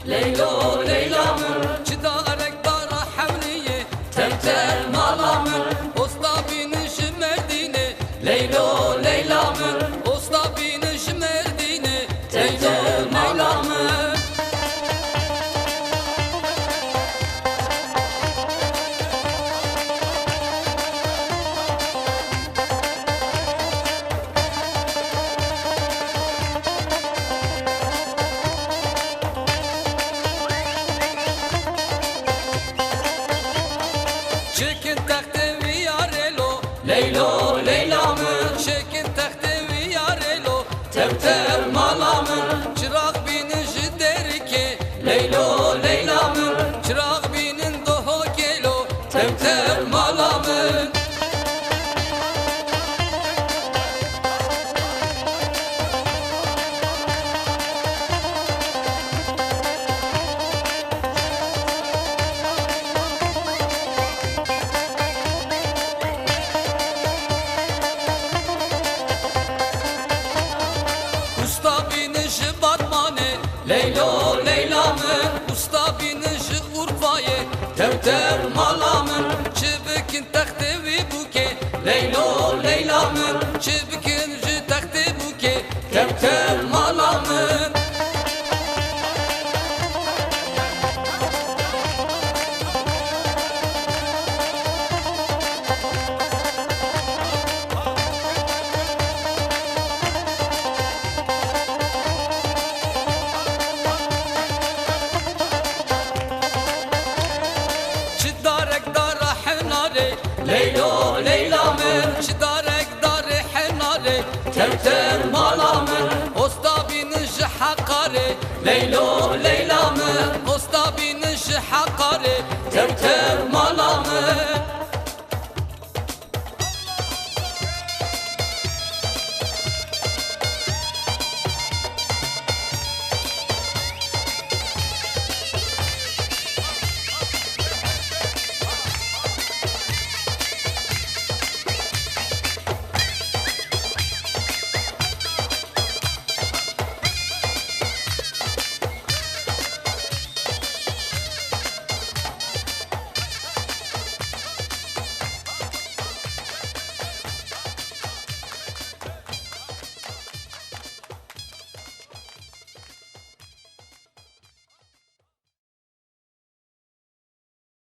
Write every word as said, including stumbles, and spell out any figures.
Leylo, Leyla min. Çi darek dara Hewniyê, tev tev mala min. Osta bînin ji Merdînê, Leylo, Leyla min. Osta bînin ji Merdînê, tev tev mala min. Çekin textê wî ya rêlo, Leylo, Leyla min. Çekin textê wî ya rêlo, tev tev mala min. Çirax bînin ji derikê, Leylo, Leyla min. Çirax bînin doho gêlo, tev tev mala min. Usta bînin ji Batmanê, Leylo, Leyla min. Usta bînin ji Urfayê, tev tev mala min. Çi bikin textê wî bûkê, Leylo, Leyla min. Çi bikin ji textê bûkê, tev tev mala min. Çi darek dara Henarê, Leylo, Leyla min. Çi darek darê Henarê, tev tev mala min. Osta bînin ji Heqarê, Leylo, Leyla min. Osta bînin ji Heqarê, tev tev mala min.